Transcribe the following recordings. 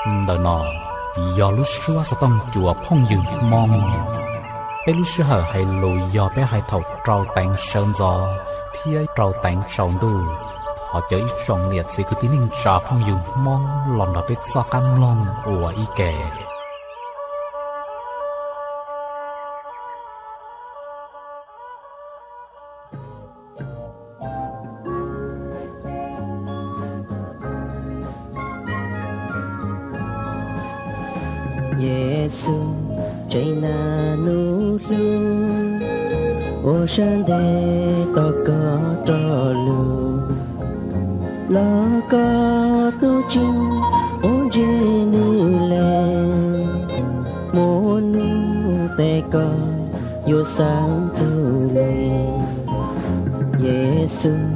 Ntawm no yog lub suab xov tooj cua phooj ywg Hmoob. Peb lub sij hawm hais lus yog peb hais thaum rau teev sawv ntxov thiab rau teev tsaus ntuj. Thov caw ib tsoom niam txiv kwv tij neej tsa phooj ywg Hmoob los nrog peb txoj qab mloog ua ib ke. Yexus, tsev nab nub hlub, ua sab ntev tos koj rov lug. Los koj tus tsis quav ntsej nws le, muaj nub tes koj yuav xav txug le. Yexus,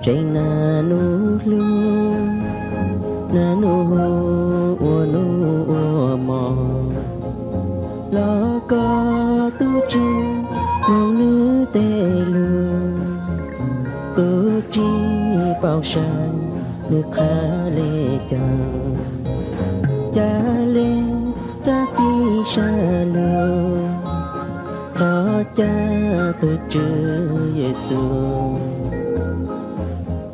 tsev nab nub hlub, nab nub hu ua nub ua mov. Los koj tus tsis mloog nws tej lug, tus tsis paub saib nws qha le caag. Ca le txav txim sab lug, txhob ca tus Tswv Yexus,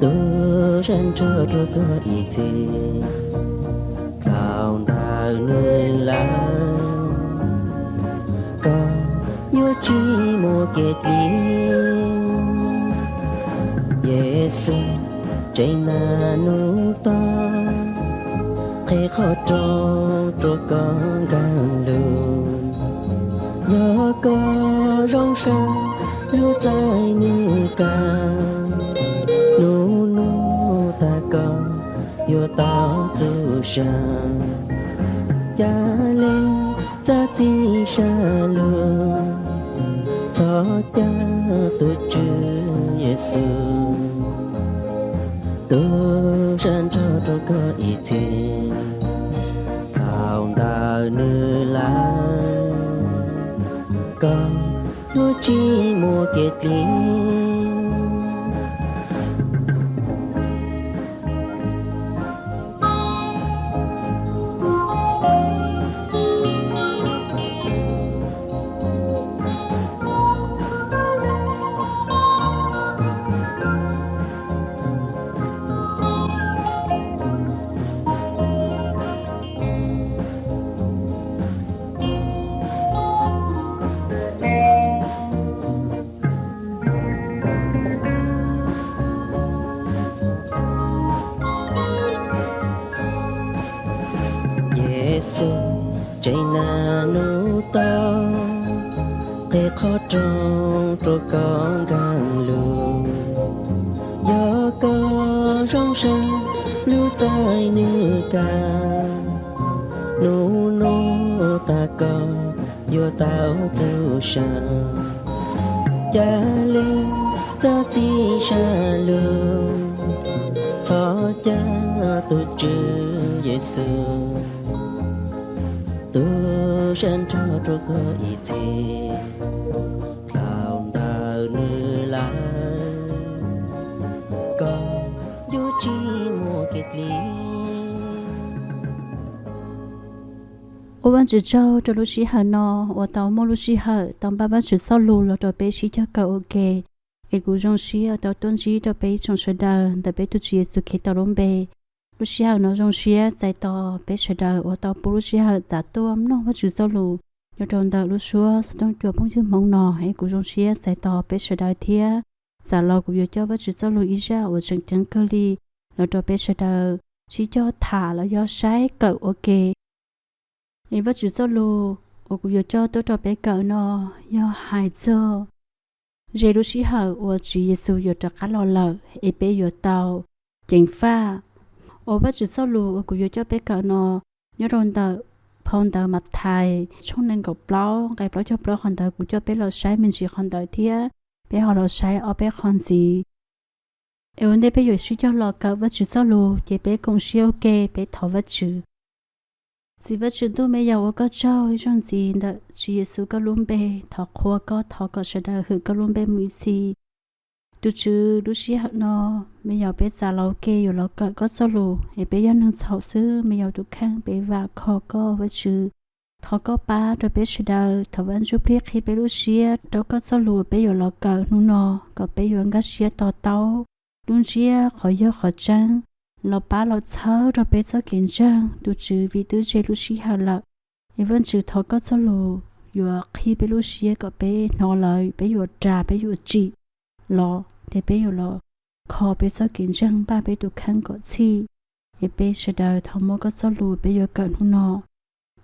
tub sab nrho rua koj ib txhis. Dlaus ntawm nws lawm, koj yuav tsis muaj kev dlim. Yexus, tsev nab nub toj, qhia qhov rooj rua koj nkaag lug. Yog koj zoo sab lug txais nws kag, nub nub tag koj yuav tau txuj sa. Ca le txav txim sab lug, txhob ca tus Tswv Yexus, tub sab nrho rua koj ib txhis. Dlaus ntawm nws lawm, koj yuav tsis muaj kev dlim. Yexus, tsev nab nub toj, qhia qhov rooj rua koj nkaag lug. Yog koj zoo sab lug txais nws kag, nub nub tag koj yuav tau txuj sa. Ca le txav txim sab lug, txhob ca tus Tswv Yexus, tub sab nrho rua koj ib txhis. Dlaus ntawm nws lawm, koj yuav tsis muaj kev dlim. Ua Vajtswv tsaug rau lub sij hawm no uas tau muaj lub sij hawm tau npaj Vajtswv txoj lus los rau peb sib cog kawm ua ke. Es kuv zoo siab tau tuaj ntsib rau peb ib tsoom sawv daws ntawm peb tus Tswv Yexus Khetos lub npe. Lub sij hawm no zoo siab txais tos peb sawv daws uas tau pub lub sij hawm txav tuaj mloog Vajtswv txoj lus nyob rau ntawm lub suab xov tooj cua phooj ywg Hmoob no. Es kuv zoo siab txais tos peb sawv daws thiab. Txav los kuv yuav coj Vajtswv txoj lus ib zaj uas tseem ceeb kawg li los rau peb sawv daws sib cog tham los yog saib kawm ua ke. Es Vajtswv txoj lus uas kuv yuav coj tuaj rau peb kawm no yog hais txog ze lub sij hawm uas Tswv Yexus yuav rov qab los lawm es peb yuav tau ceev faj. Uas Vajtswv txoj lus uas kuv yuav coj peb kawm no nyob rau ntawm phau ntawv Mathais tshooj nees nkaum plaub nqe plaub caug plaub. Qhov ntawd kuv coj peb los saib me ntsis qhov ntawd thiab peb ho los saib ob peb qho ntxiv. Es ua ntej peb yuav sib cog los kawm Vajtswv txoj lus ces peb koom siab ua ke peb thov Vajtswv. Txiv Vajtswv ntuj, me yog ua koj tsaug ib zaug ntxiv ntawm Tswv Yexus koj lub npe, thov qhuas koj, thov kom sawv daws hwm koj lub npe mus ib txhis. Tus Tswv, lub sij hawm no, me yaus peb txav los ua ke yuav los kawm koj txoj lus es peb yog neeg txhaum xwb, me yaus tus kheej peb vam khom koj Vajtswv. Thov koj pab rau peb sawv daws, thov Vaj Ntsujplig qhib peb lub siab rau koj txoj lus peb yuav los kawm hnub no, kom peb yuav nkag siab to taub lub ntsiab qhov yog qhov tseeb, los pab los txhawb rau peb txoj kev ntseeg. Tus Tswv, vim twb ze lub sij hawm lawm, es Vaj Ntsujplig thov koj txoj lus yuav qhib peb lub siab kom peb hnov lawm peb yuav ras peb yuav tsim los, ces peb yuav los kho peb txoj kev ntseeg npaj peb tus kheej kom txhij. Es peb sawv daws thov muab koj txoj lus peb yuav kawm hnub no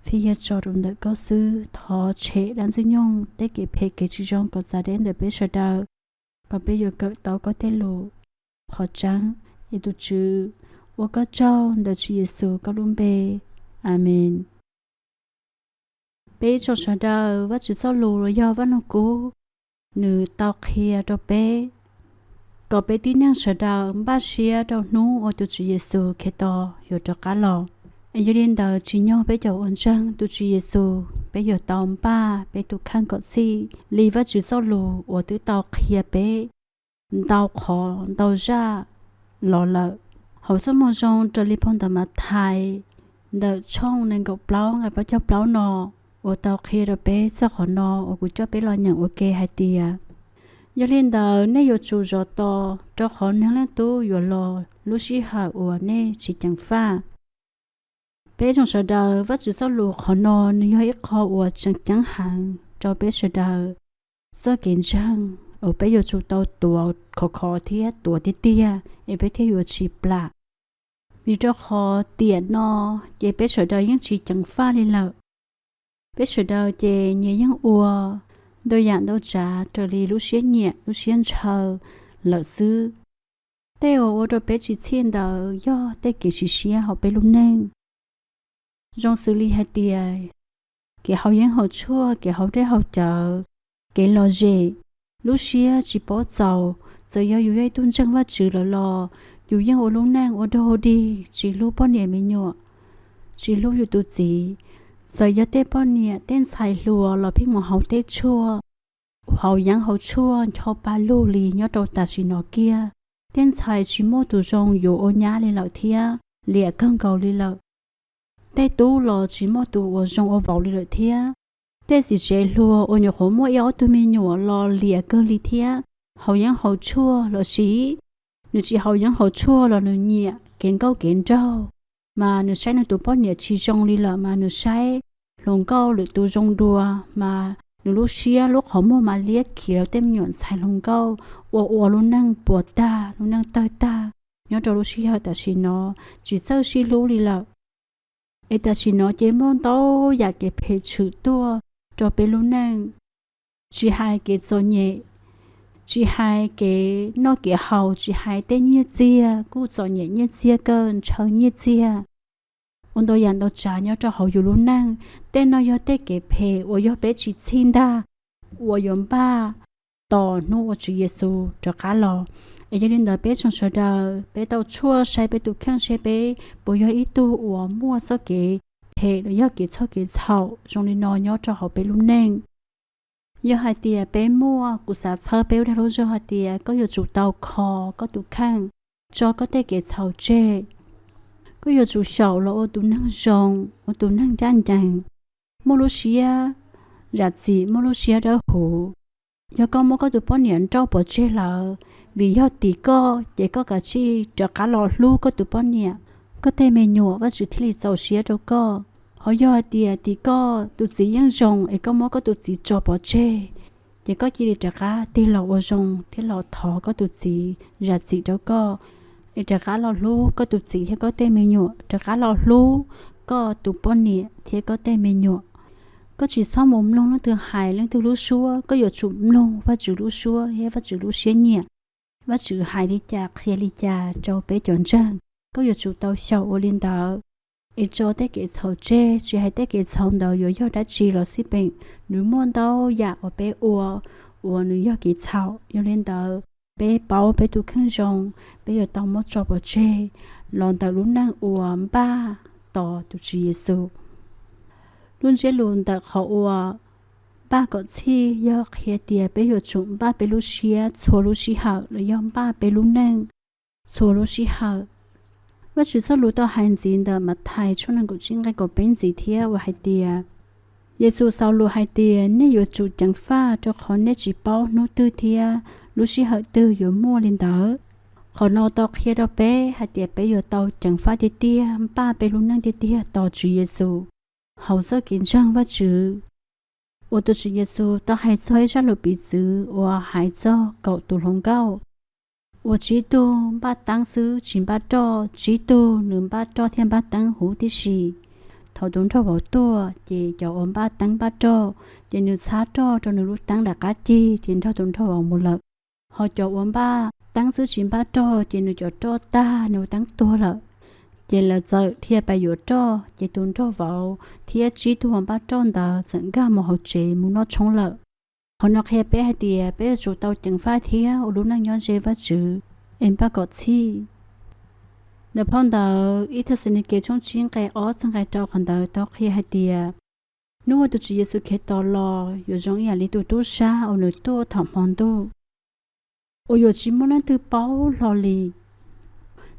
fij yog tso rau ntawm koj xwb. Thov tshem dab ntxwg nyoog tej kev phem kev tsis zoo kom txav deb ntawm peb sawv daws, kom peb yuav kawm tau koj tej lus qhov tseeb. Es tus Tswv, ua koj tsaug ntawm Tswv Yexus koj lub npe. Amees. Peb tsoom sawv daws, Vajtswv txoj lus los yog Vaj Lug Kub, nws tau qhia rau peb kom peb tib neeg sawv daws npaj siab rau hnub uas tus Tswv Yexus Khetos yuav rov qab los. Yog li ntawd, tsim nyog peb cov uas ntseeg tus Tswv Yexus, peb yuav tau npaj peb tus kheej kom txhij li Vajtswv txoj lus uas twb tau qhia peb ntau qhov ntau zaj los lawm. Hauv Xov Moo Zoo raws li phau ntawv Mathais, ntawm tshooj nees nkaum plaub nqe plaub caug plaub no, uas tau qhia rau peb txog qhov no uas kuv coj peb los nyeem ua ke hais tias, yog li ntawd nej yuav tsum zov tos, rau qhov Neeg Leej Tub yuav los lub sij hawm uas nej tsis ceev faj. Peb tsoom sawv daws, Vajtswv txoj lus qhov no nws yog ib qho uas tseem ceeb heev rau peb sawv daws txoj kev ntseeg uas peb yuav tsum tau tuav khov kho thiab tuav tiag tiag es peb thiaj yuav tsis plam. Vim rau qhov tiam no ces peb sawv daws yeej tsis ceev faj li lawm. Peb sawv daws ces nyias yeej ua ntau yam ntau tsav raws li lub siab nyiam lub siab ntshaw lawm xwb. Tej uas ua rau peb tsis txhij ntawd yog tej kev sim siab hauv peb lub neej, zoo xws li hais tias kev haus yeeb haus tshuaj, kev haus dej haus cawv, kev lom zem, lub siab tsis paub txaus. Txawm yog yus yog ib tug ntseeg Vajtswv lawm los yus yeej ua lub neej ua dog ua dig, tsis hlub poj niam me nyuam, tsis hlub yus tus txiv. Txawm yog tej poj niam tej ntxhais hluas los pheej mus haus tej tshuaj, haus yeeb haus tshuaj ncho pa lug li nyob rau tam sim no kiag. Tej ntxhais tsis muaj tus zoo yuav ua nyab li lawm thiab, liam kawg nkaus li lawm. Tej tub los tsis muaj tus uas zoo ua vauv li lawm thiab. Tej txiv tsev hluas uas nyuam qhuav muaj ib ob tug me nyuam los liam kawg li thiab, haus yeeb haus tshuaj los sis nws tsis haus yeeb haus tshuaj los nws nyiam kev nkauj kev nraug, mas nws saib nws tus poj niam tsis zoo li lawm mas nws saib hluas nkauj lwm tus zoo dua, mas nws lub siab lub qhov muag mas liab khiv rau tej me nyuam ntxhais hluas nkauj, ua ua lub neej puas tag lub neej tawg tag. Nyob rau lub sij hawm tam sim no tsis txawj sib hlub li lawm. Es tam sim no ces muaj ntau yam kev phem tshwm tuaj rau peb lub neej, tsis hais kev txom nyem, tsis hais kev noj kev haus, tsis hais tej nyiaj txiag kuj txom nyem nyiaj txiag kawg ntshaw nyiaj txiag, ua ntau yam ntau tsav nyob rau hauv yus lub neej. Tej no yog tej kev phem uas yog peb tsis txhij ntag, uas yuav npaj tos hnub uas Tswv Yexus rov qab los. Es yog li ntawd peb tsoom sawv daws peb tau tshuaj saib peb tus kheej seb peb puas yog ib tug uas muaj txoj kev phem los yog kev txhoj kev txhaum zoo li no nyob rau hauv peb lub neej. Yog hais tias peb muaj, kuv xav txhawb peb ua dag lub zog hais tias koj yuav tsum tau kho koj tus kheej, tso koj tej kev txhaum tseg. Koj yuav tsum xyaum los ua tus neeg zoo, ua tus neeg ncaj ncees, muaj lub siab zam txim, muaj lub siab dawb huv. Yog koj muab koj tus poj niam nrauj pov tseg lawm, vim yog tim koj ces koj kav tsij rov qab los hlub koj tus poj niam, koj tej me nyuam Vajtswv thiaj li txaus siab rau koj. Ho yog hais tias tim koj tus txiv yeej zoo es koj muab koj tus txiv tso pov tseg, ces koj cia li rov qab tig los ua zoo thiab los thov koj tus txiv zam txim rau koj, es rov qab los hlub koj tus txiv thiab koj tej me nyuam, rov qab los hlub koj tus poj niam thiab koj tej me nyuam. Koj tsis txhob mus mloog leej twg hais leej twg lub suab, koj yuav tsum mloog Vajtswv lub suab thiab Vajtswv lub siab nyiam. Vajtswv hais li cas qhia li cas rau peb cov ntseeg, koj yuav tsum tau xyaum ua li ntawd, es tso tej kev txhaum tseg. Tsis hais tej kev txhaum ntawd yuav yog dab tsi los xij peem, nws muaj ntau yam uas peb ua uas nws yog kev txhaum. Yog li ntawd, peb paub peb tus kheej zoo, peb yuav tau muab tso pov tseg los ntawm lub neej uas npaj tos tus Tswv Yexus. Lub ntsiab lus ntawm qhov uas npaj kom txhij yog qhia tias peb yuav tsum npaj peb lub siab txhua lub sij hawm los yog npaj peb lub neej txhua lub sij hawm. Vajtswv txoj lus tau hais ntxiv ntawm Mathais tshooj nees nkaum tsib nqe kaum peb ntxiv thiab uas hais tias, Yexus xaus lus hais tias, nej yuav tsum ceev faj rau qhov nej tsis paub hnub twg thiab lub sij hawm twg yuav muaj li ntawd. Qhov no tau qhia rau peb hais tias peb yuav tau ceev faj tiag tiag, npaj peb lub neej tiag tiag tos Tswv Yexus hauv txoj kev ntseeg Vajtswv. Uas tus Tswv Yexus tau hais txog ib zaj lus piv txwv uas hais txog kaum tus hluas nkauj, uas tsib tug npaj teeb xwb tsis npaj roj, tsib tug nws npaj roj thiab npaj teeb huv tib si. Thaum tus nraug vauv tuaj ces cov uas npaj teeb npaj roj, ces nws txhab roj rau nws lub teeb nram qab ceg ces nrog tus nraug vauv mus lawm. Ho cov uas npaj teeb xwb tsis npaj roj ces nws cov roj tag, nws teeb tuag lawm. Ces lawv txawm dhia pais yuav roj, ces tus nraug vauv thiab tsib tug uas npaj roj ntawd txawm nkag mus hauv tsev mus noj tshoob lawm. Qhov no qhia peb hais tias peb yuav tsum tau ceev faj thiab ua lub neej nyob ze Vajtswv es npaj kom txhij. Ntawm phau ntawv Ib Thexalaunikes tshooj tsib nqe ob txog nqe rau qhov ntawd tau qhia hais tias, hnub uas tus Tswv Yexus Khetos los yuav zoo ib yam li tus tub sab uas nws tuaj thaum hmo ntuj, uas yuav tsis muaj leej twg paub hlo li.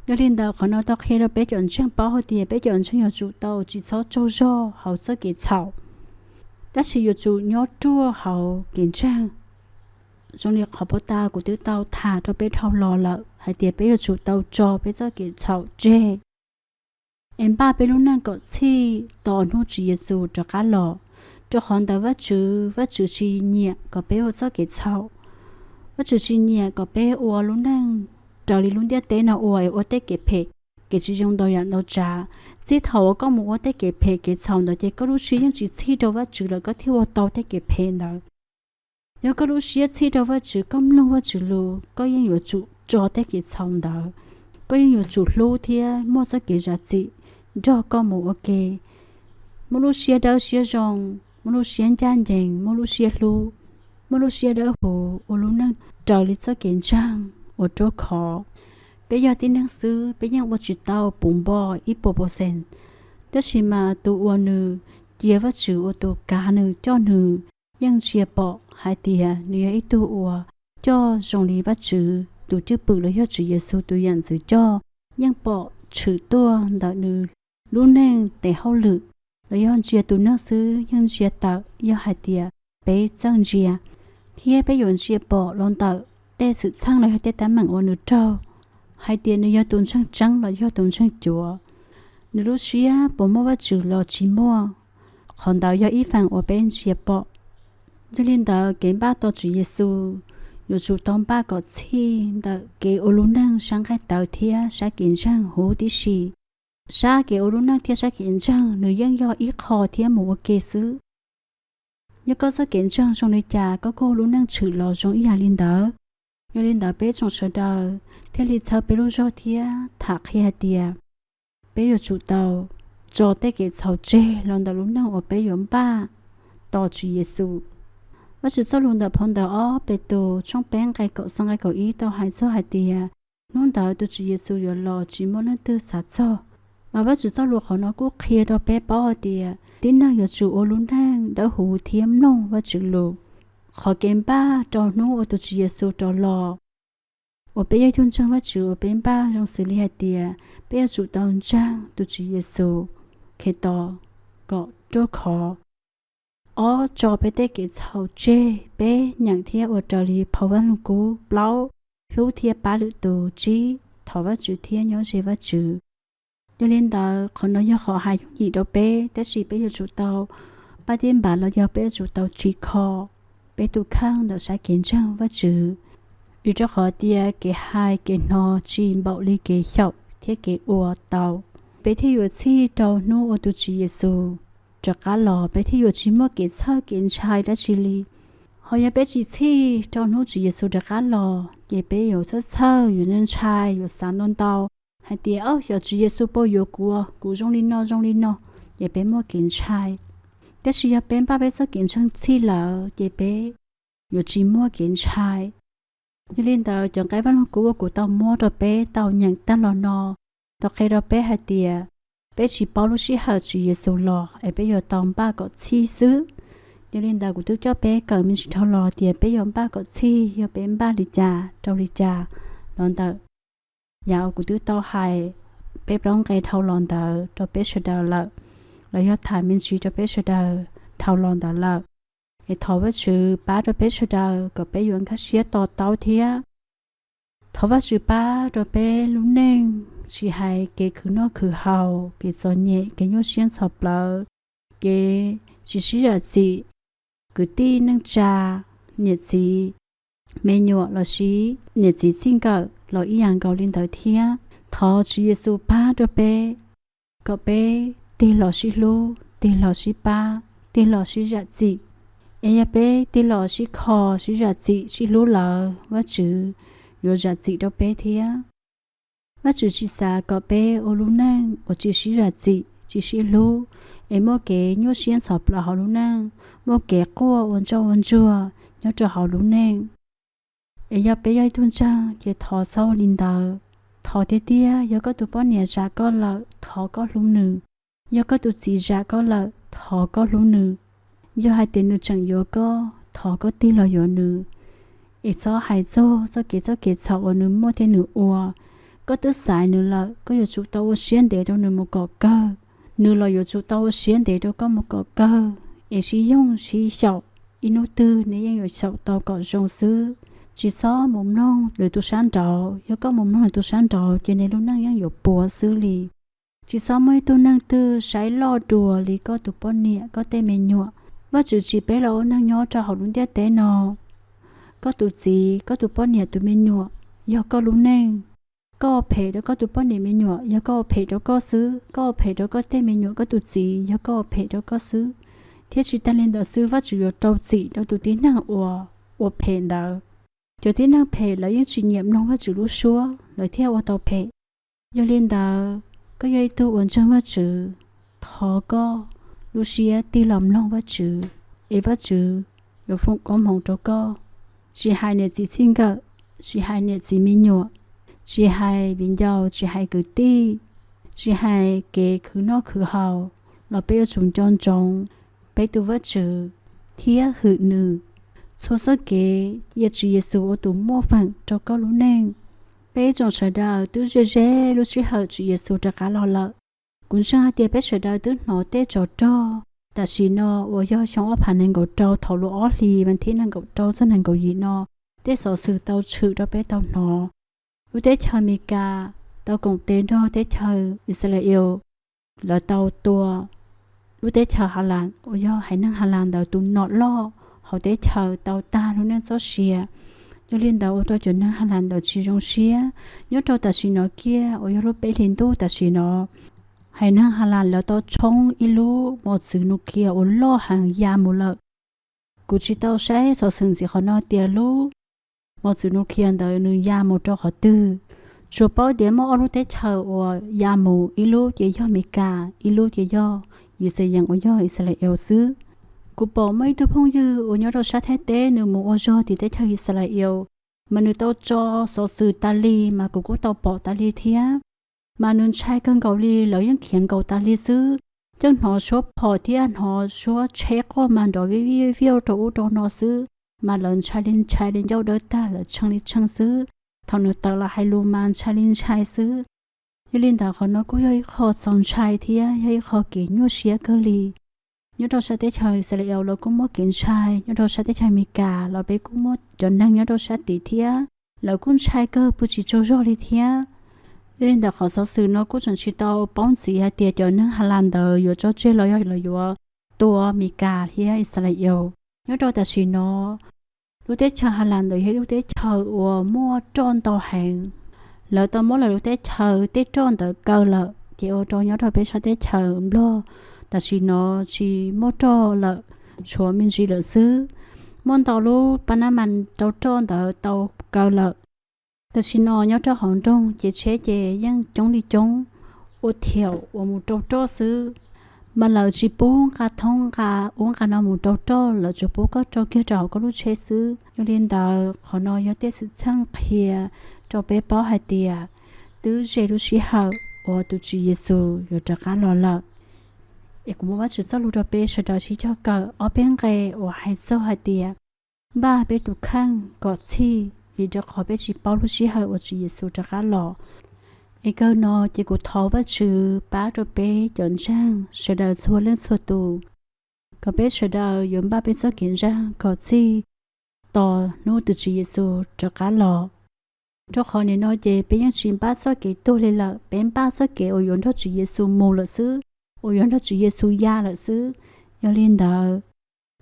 Yog li ntawd qhov no tau qhia rau peb cov ntseeg paub hais tias peb cov ntseeg yuav tsum tau tsis txhob tsaug zog hauv txoj kev txhaum, tab sis yuav tsum nyob ruaj hauv kev ntseeg. Zoo li qhov puag ta kuv twb tau tham rau peb dhau los lawm hais tias peb yuav tsum tau tso peb txoj kev txhaum tseg es npaj peb lub neej kom txhij tos hnub Tswv Yexus rov qab los. Rau qhov ntawd Vajtswv, Vajtswv tsis nyiam kom peb ua txoj kev txhaum. Vajtswv tsis nyiam kom peb ua lub neej raws li lub ntiaj teb no ua es ua tej kev phem, kev tsis zoo ntau yam ntau tsav. Txij thaum uas koj mus ua tej kev phem kev txhaum ntawd ces koj lub siab yeej tsis txhij rau Vajtswv lawm koj thiaj ua tau tej kev phem ntawd. Yog koj lub siab txhij rau Vajtswv, koj mloog Vajtswv lus, koj yeej yuav tsum tso tej kev txhaum ntawd. Koj yeej yuav tsum hlub thiab muaj txoj kev zam txim nrog koj mus ua ke. Muaj lub siab dawb siab zoo, muaj lub siab ncaj ncees, muaj lub siab hlub, muaj lub siab dawb huv, ua lub neej raws li txoj kev ntseeg uas ruaj khov. Peb yog tib neeg xwb, peb yeej ua tsis tau puv npo ib puas percent, tab sis mas tus uas nws cia Vajtswv ua tus kav nws coj nws yeej ntsia pom hais tias nws yog ib tug uas coj zoo li Vajtswv tus cwj pwm los yog Tswv Yexus tus yam ntxwv coj, yeej pom tshwm tuaj ntawm nws lub neej tes hauj lwm, los yog ntsia tus neeg xwb yeej ntsia tawm yog hais tias peb txawj ntsia, thiab peb yuav ntsia pom los ntawm tej xwm txheej los yog tej teeb meem uas nws raug, hais tias nws yog tus ntseeg tseeb los yog tus ntseeg cuav, nws lub siab puas muaj Vajtswv los tsis muaj. Qhov ntawd yog ib feem uas peb ntsia pom. Yog li ntawd kev npaj tos Tswv Yexus yuav tsum tau npaj kom txhij ntawm kev ua lub neej sab nqaij tawv thiab sab kev ntseeg huv tib si. Sab kev ua lub neej thiab sab kev ntseeg nws yeej yog ib qho thiab mus ua ke xwb. Yog koj txoj kev ntseeg zoo li cas koj kuj ua lub neej tshwm los zoo ib yam li ntawd. Yog li ntawd peb tsoom sawv daws thiaj li txhawb peb lub zog thiab tham qhia hais tias peb yuav tsum tau tso tej kev txhaum tseg los ntawm lub neej uas peb yuav npaj tos Tswv Yexus. Vajtswv txoj lus ntawm phau ntawv ob Petus tshooj peb nqe kaum xya nqe kaum ib tau hais txog hais tias, hnub ntawd tus Tswv Yexus yuav los tsis muaj leej twg xav txog. Mas Vajtswv txoj lus qhov no kuj qhia rau peb paub hais tias tib neeg yuav tsum ua lub neej dawb huv thiab mloog Vajtswv lus. Qhov kev npaj rau hnub uas tus Tswv Yexus rov los uas peb yog ib tug ntseeg Vajtswv uas peb npaj zoo xws li hais tias peb yuav tsum tau ntseeg tus Tswv Yexus Khetos kom ruaj khov. Ob, tso peb tej kev txhaum tseg, peb nyeem thiab ua raws li phau Vaj Lug Kub. Plaub, hlub thiab pab lwm tus. Tsib, thov Vajtswv thiab nyob ze Vajtswv. Yog li ntawd qhov no yog qhov hais yooj yim rau peb, tab sis peb yuav tsum tau pab tib npav los yog peb yuav tsum tau tsim kho peb tus kheej ntawm sab kev ntseeg Vajtswv. Vim rau qhov tias kev hais kev hno tsis npaum li kev xyaum thiab kev ua tau. Peb thiaj yuav txhij rau hnub uas tus Tswv Yexus rov qab los, peb thiaj yuav tsis muaj kev txhawj kev ntshai dab tsi li. Ho yog peb tsis txhij rau hnub Tswv Yexus rov qab los ces peb yuav txhawj txhawj, yuav ntshai, yuav xav ntau ntau hais tias, o, xyov Tswv Yexus puas yuav kuv, kuv zoo li no zoo li no, ces peb muaj kev ntshai. Tab sis yog peb npaj peb txoj kev ntseeg txhij lawm ces peb yuav tsis muaj kev ntshai. Yog li ntawd cov nqe Vaj Lug Kub uas kuv tau muab rau peb tau nyeem tag los no tau qhia rau peb hais tias peb tsis paub lub sij hawm Tswv Yexus los es peb yuav tau npaj kom txhij xwb. Yog li ntawd kuv twb coj peb kawm me ntsis dhau los tias peb yuav npaj kom txhij, yog peb npaj li cas rau li cas los ntawm yam uas kuv twb tau hais peb plaub nqe dhau los ntawd rau peb sawv daws lawm, los yog tham me ntsis rau peb sawv daws dhau los ntawd lawm. Es thov Vajtswv pab rau peb sawv daws kom peb yuav nkag siab to taub thiab. Thov Vajtswv pab rau peb lub neej, tsis hais kev khwv noj khwv haus, kev txom nyem, kev nyuaj siab ntxhov plawv, kev tsis sib zam txim, kwv tij neej tsa, niam txiv, me nyuam los sis niam txiv txij nkawm los ib yam nkaus li ntawd thiab. Thov Tswv Yexus pab rau peb, kom peb tig los sib hlub, tig los sib pab, tig los sib zam txim. Es yog peb tig los sib kho, sib zam txim, sib hlub lawm, Vajtswv yuav zam txim rau peb thiab. Vajtswv tsis xav kom peb ua lub neej uas tsis sib zam txim, tsis sib hlub, es muaj kev nyuaj siab ntxhov plawv hauv lub neej, muaj kev quaj ua ntsoj ua ntsuag nyob rau hauv lub neej. Es yog peb yog ib tug ntseeg ces thov txhob ua li ntawd. Thov tiag tiag, yog koj tus poj niam zam koj lawm, thov koj hlub nws. Yog koj tus txiv zam koj lawm, thov koj hlub nws. Yog hais tias nws tseem yuav koj, thov koj tig los yuav nws. Es txhob hais txog txoj kev txoj kev txhaum uas nws muaj thiab nws ua. Koj twb xaiv nws lawm, koj yuav tsum tau ua siab ntev rau nws mus kom kawg. Nws los yuav tsum tau ua siab ntev rau koj mus kom kawg. Es sib yoog sib xyaum, ib hnub twg nej yeej yuav xyaum tau kom zoo xwb. Tsis txhob mus mloog lwm tus sab nraud, yog koj mus mloog lwm tus sab nraud ces nej lub neej yeej yuav puas xwb li. Tsis txhob muaj ib tug neeg twg saib loj dua li koj tus poj niam, koj tej me nyuam. Vajtswv tsim peb los ua neeg nyob rau hauv lub ntiaj teb no. Koj tus txiv, koj tus poj niam, tus me nyuam yog koj lub neej. Koj ua phem rau koj tus poj niam me nyuam yog koj ua phem rau koj xwb, koj ua phem rau koj tej me nyuam, koj tus txiv yog koj ua phem rau koj xwb. Thiab tsis tag li ntawd xwb, Vajtswv yuav rau txim rau tus tib neeg uas ua phem ntawd. Cov tib neeg phem lawv yeej tsis nyiam mloog Vajtswv lub suab, lawv thiaj ua tau phem. Yog li ntawd, koj yog ib tug uas ntseeg Vajtswv, thov koj lub siab tig los mloog Vajtswv, es Vajtswv yuav foom koob hmoov rau koj. Tsis hais niam txiv txij nkawm, tsis hais niam txiv me nyuam, tsis hais viv ncaus, tsis hais kwv tij, tsis hais kev khwv noj khwv haus, los peb yuav tsum nco ntsoov peb tus Vajtswv thiab hwm nws. Txhua txoj kev cia Tswv Yexus ua tus muaj feem rau koj lub neej. Peb tsoom sawv daws twb ze ze lub sij hawm Tswv Yexus rov qab los lawm. Kuv ntseeg hais tias peb sawv daws twb hnov tej tsov rog tam sim no uas yog xyoo ob phav nees nkaum rau thaum lub ob hlis vas thib nees nkaum rau txog nees nkaum yim no, tej xov xwm tau tshwm rau peb tau hnov. Lub teb chaws Amelikas tau koom tes nrog teb chaws Israel, lawv tau tua lub teb chaws Hamas uas yog haiv neeg Hamas ntawd tus nom loj hauv teb chaws tau tag lub neej txoj sia. Yog li ntawd ua rau cov neeg Hamas ntawd tsis zoo siab. Nyob rau tam sim no kiag uas yog lub peb hlis ntuj tam sim no, haiv neeg Hamas lawv tau tshoob ib lub mos txwv nuclear uas loj heev ya mus lawm. Kuv tsis tau saib xov xwm ntxiv qhov no tias lub mos txwv nuclear ntawd nws ya mus rau qhov twg. Tsuas paub tias muaj ob lub teb chaws uas ya mus, ib lub ces yog Amelikas, ib lub ces yog Yixalayees uas yog Israel xwb. Kuv pom muaj ib tug phooj ywg uas nyob rau sab Thaib teb nws mus ua zog tim teb chaws Israel, mas nws tau tso xov xwm tas li mas kuv kuj tau pom tas li thiab. Mas nws ntshai kawg nkaus li, lawv yeej khiav nkaus tas li xwb. Yeej hnov suab phom thiab hnov suab tsheb quaj mas nrov vij vij vij rau ub rau no xwb. Mas lawv ntshai li ntshai li ncauj dawb tag, lawv tshee li tshee xwb. Thaum nws tawm los hais lus mas ntshai li ntshai xwb. Yog li ntawd qhov no kuj yog ib qho txaus ntshai thiab yog ib qho kev nyuaj siab kawg li. Nyob rau sab teb chaws Israel lawv kuj muaj kev ntshai, nyob rau sab teb chaws Amelikas los peb kuj muaj cov neeg nyob rau sab tid thiab, lawv kuj ntshai kawg pw tsis tsaug zog li thiab. Yog li ntawd qhov xov xwm no kuj tseem tsis tau paub ntxiv hais tias cov neeg Hamas ntawd yuav tso tseg los yog lawv yuav tua Amelikas thiab Israel. Nyob rau tam sim no, lub teb chaws Hamas ntawd yog ib lub teb chaws uas muaj roj ntau heev. Lawv tau muab lawv lub teb chaws tej roj ntawd kaw lawm, ces ua rau nyob rau peb sab teb chaws Nplog tam sim no tsis muaj roj lawm, tshuav me ntsis lawm xwb. Muaj ntau lub pab nab mas rau roj ntawd tau kaw lawm. Tam sim no nyob rau hauv nroog ces tsheb ces yeej coob li coob, ua thiaum uas mus rau roj xwb. Mas lawv tsis pub nqa thoob nqa ub nqa no mus rau roj, lawv tsuas pub koj rau kiag rau hauv koj lub tsheb xwb. Yog li ntawd qhov no yog tej xwm txheej qhia rau peb paub hais tias twb ze lub sij hawm uas tus Tswv Yexus yuav rov qab los lawm. Es kuv muab Vajtswv txoj lus rau peb sawv daws sib cog kawm ob peb nqe uas hais txog hais tias npaj peb tus kheej kom txhij, vim rau qhov peb tsis paub lub sij hawm uas Tswv Yexus rov qab los. Es kawg no ces kuv thov Vajtswv pab rau peb cov ntseeg sawv daws txhua leej txhua tus, kom peb sawv daws yuav npaj peb txoj kev ntseeg kom txhij tos hnub twg Tswv Yexus rov qab los. Rau qhov nim no ces peb yeej tsis npaj txoj kev tuag li lawm, peb npaj txoj kev uas yuav nrog Tswv Yexus mus lawm xwb, uas yuav nrog Tswv Yexus ya lawm xwb. Yog li ntawd,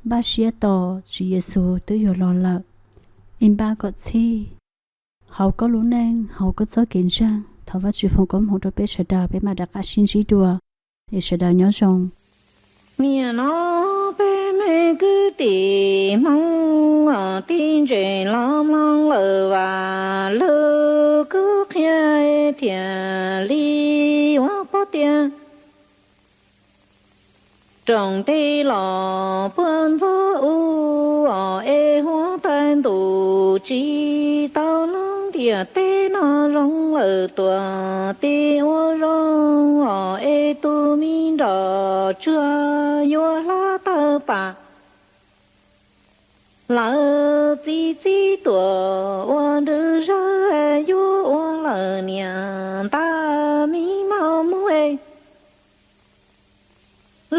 npaj siab tos Tswv Yexus twb yuav los lawm. Es npaj kom txhij hauv koj lub neej, hauv koj txoj kev ntseeg. Thov Vajtswv foom koob hmoov rau peb sawv daws, peb mam rov qab sib ntsib dua. Es sawv daws nyob zoo. Niaj no peb me kwv tij Hmoob os, tib ntses los mloog lawm vas lug kuv qhia thiaj li yuav paub tias rooj teb los puag ntxov ub os, es huab tais ntuj tsis tau lub ntiaj teb no zoo lawm tuaj tim ua zoo os, es tus me nroj tsuag yuav hla tawg pam. Lawv txi txiv tuaj ua nrwg zawg, yuav ua lawm niam ntaj me mos muj es.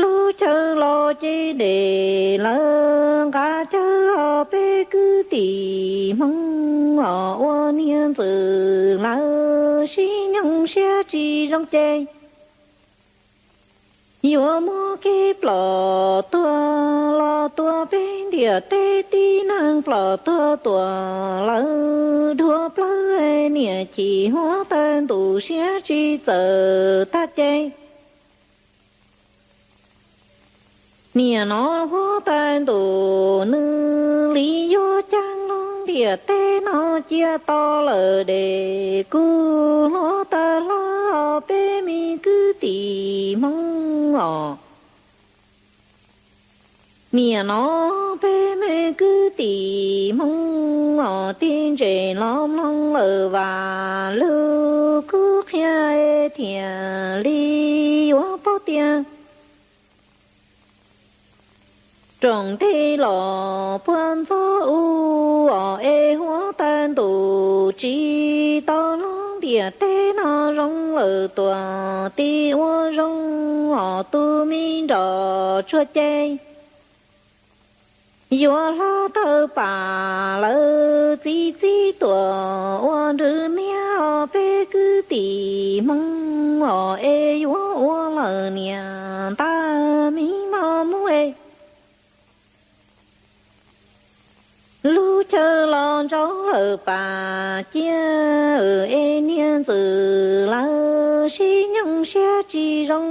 Lub chaw los ces dej lawv nqa cawv os, peb kwv tij Hmoob os, ua niag ntxwv lawv sib nyoog siab tsis zoo ces yuav muab kev plom tuag los tua peb ntiaj teb tib neeg plom tuag tuaj lawm dhuav plawv, niam chim huab tais ntuj siab tsis txawm tag ces. Niaj no huab tais ntuj nws li yuav caag lub ntiaj teb no cia to lawm dej kuj hluav taws hlo os, peb me kwv tij Hmoob os. Niaj no peb me kwv tij Hmoob os, tib ntses los mloog lawm vas lug kuv qhia thiaj li yuav paub tias rooj teb los puag ntxov ub os, es huab tais ntuj tsis tau lub ntiaj teb no zoo lawm tuaj tim ua zoo os, tus me nroj tsuag ces yuav hla tawg pam. Lawv txi txiv tuaj ua nrwg niag os, peb kwv tij Hmoob os, es yuav ua lawm niam ntaj me mos muj es. Lub chaw los ntsaub lawm pas cia, es niag ntxwv lawv sib nyoog siab tsis zoo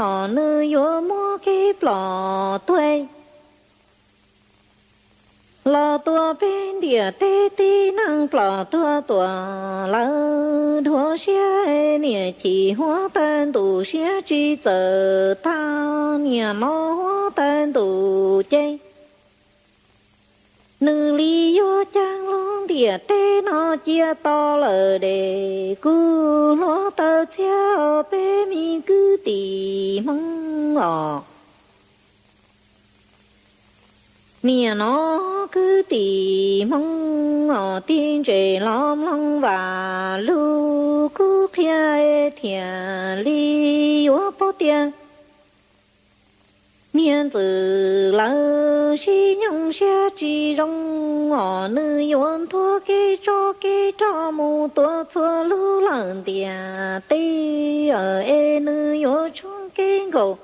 os, nws yuav muab kev plom tuag los tua peb ntiaj teb tib neeg plom tuag tuaj lawm dhuav siab, niam chim huab tais ntuj siab tsis txawm tag. Niaj no huab tais ntuj ces nws li yuav caag lub ntiaj teb no cia to lawm dej kuj hluav taws txhiab os, peb me kwv tij Hmoob os. Niaj no kwv tij Hmoob os, tib ntses los mloog vas lug kuv qhia thiaj li yuav paub tias niag ntxwv lawv sib nyoog siab tsis zoo os, nws yuav nthuav kev tsov kev rog mus tua txhua lub lawm ntiaj teb, es nws yuav tshoob kev nkaum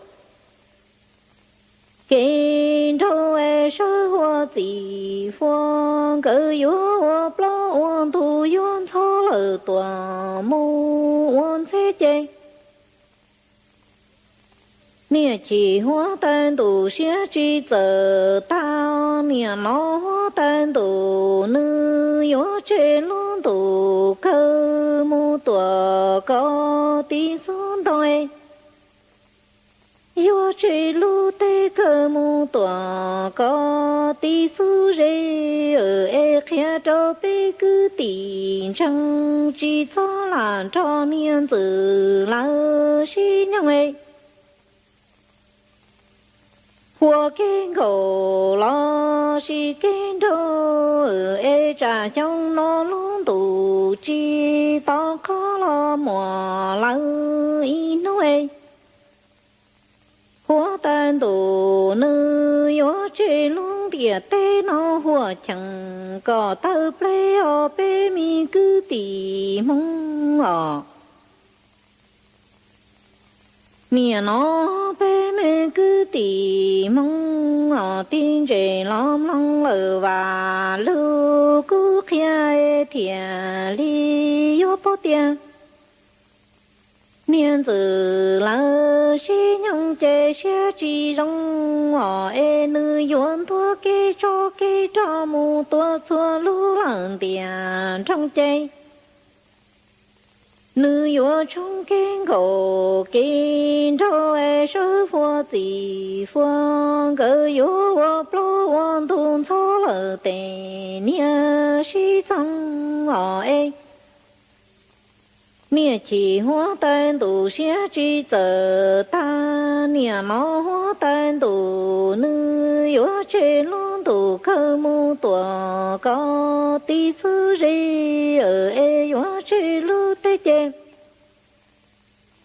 kev nraug es sawv huab txim huab, nkawd yuav ua plaub ua ntug yuav ntxhov lawm tuaj mus ua ntxheb ces. Niam chim huab tais ntuj siab tsis txawm tag, niaj no huab tais ntuj nws yuav tseg lub ntuj kawg mus tuam kom tib xub ntoo, yuav tseg lub teb kawg mus tuam kom tib xub ze, es qhia rau peb kwv tij ntseeg tsis txhob lam nrog niag ntxwv lawv sib nyoog. Huas kev nkaus los sis kev nraug es tsam xyoo no lub ntuj tsis tau qhov los muaj lawm ib hnub es. Huab tais ntuj nws yuav tseg lub ntiaj teb no huaj cheem kom tawg pleb os peb me kwv tij Hmoob os. Niaj no peb me kwv tij Hmoob os, tib ntses los mloog lawm Vam Lug kuv qhia thiaj li yuav paub tias niag ntxwv lawv sib nyoog ces siab tsis zoo os es nws yuav ntuag kev tsov kev rog mus tua txhua lub lawm ntiaj nroog ces nws yuav tshoob kev nkaus kev nraug es sawv fua txim fua nkawd yuav ua plaub ua ntug ntxhov lawm tes niag sib txoog os es. Niag chim huab tais ntuj siab tsis txawm tag, niaj no huab tais ntuj nws yuav tseg lub ntuj kawg mus tuam kom tiv txwv zis es yuav tseg lub teb ces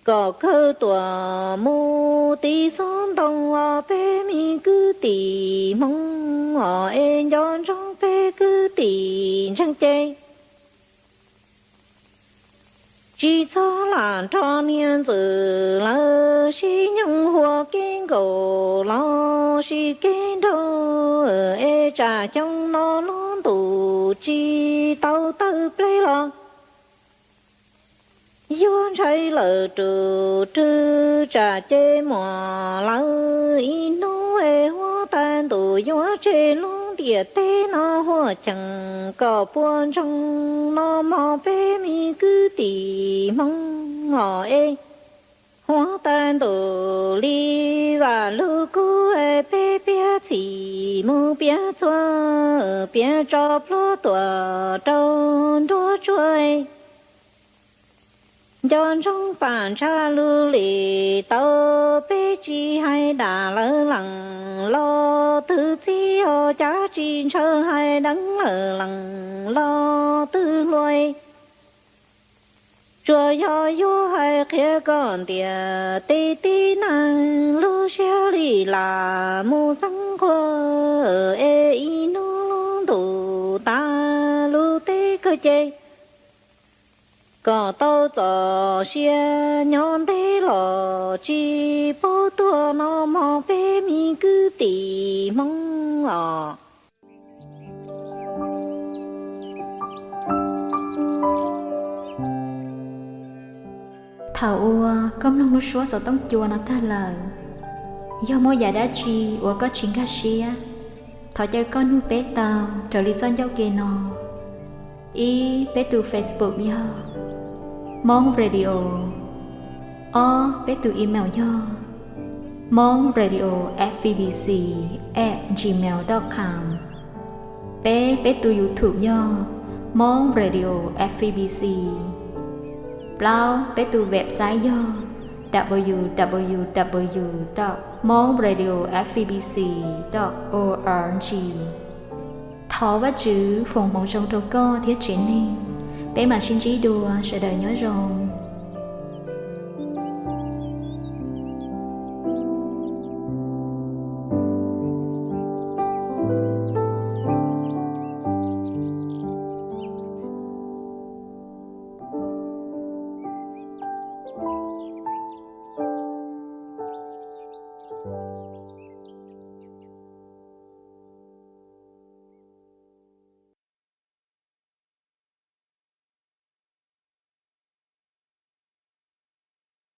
kom kawg tuam mus tiv xub ntoo os peb me kwv tij Hmoob os es nco ntsoov peb kwv tij ntseeg ces tsis txhob lam nrog niag ntxwv lawv sib nyoog huas kev nkaus los sis kev nraug es tsam xyoo no lub ntuj tsis tau tawg pleb los yuav ntshai lawm rus rwg tsam ces muaj lawm ib hnub es huab tais ntuj yuav tseg lub ntiaj teb no huaj cheem kom puas ntsoog no mog peb me kwv tij Hmoob os es. Huab tais ntuj li Vam Lug kuv es peb piav txhim mus piav txhua, piav tso plhuav tuam rau nruab tsuag es. Nco ntsoov pam ntsha lug li tau, peb tsis hais dam lawv lees los twg txib os, cav tsis ntshaw hais deev lawv lees los twg hluas. Tsuas yog yuav hais qhia kom ntiaj teb tib neeg lub siab li lam mus xeeb nquag es ib hnub lub ntuj tas lub teb kawg ces kom tau txoj sia nyob ntev los tsis paub tuag no mog peb me kwv tij Hmoob os. Thaum uas koj mloog lub suab xov tooj cua no tag lawm, yog muaj yam dab tsi uas koj tsis nkag siab, thov caw koj nug peb tau raws li txoj ncauj ke no. Ib, peb tus Facebook yog Hmoob Radio. Ob, peb tus email yog Hmoob Radio F B B C at gmail dot com. Peb, peb tus YouTube yog Hmoob Radio F B C. Plaub, peb tus website yog w w w dot hmoob radio f b c dot org. Thov Vajtswv foom hmoov zoo rau koj thiab tsev neeg. Peb mam sib ntsib dua, sawv daws nyob zoo.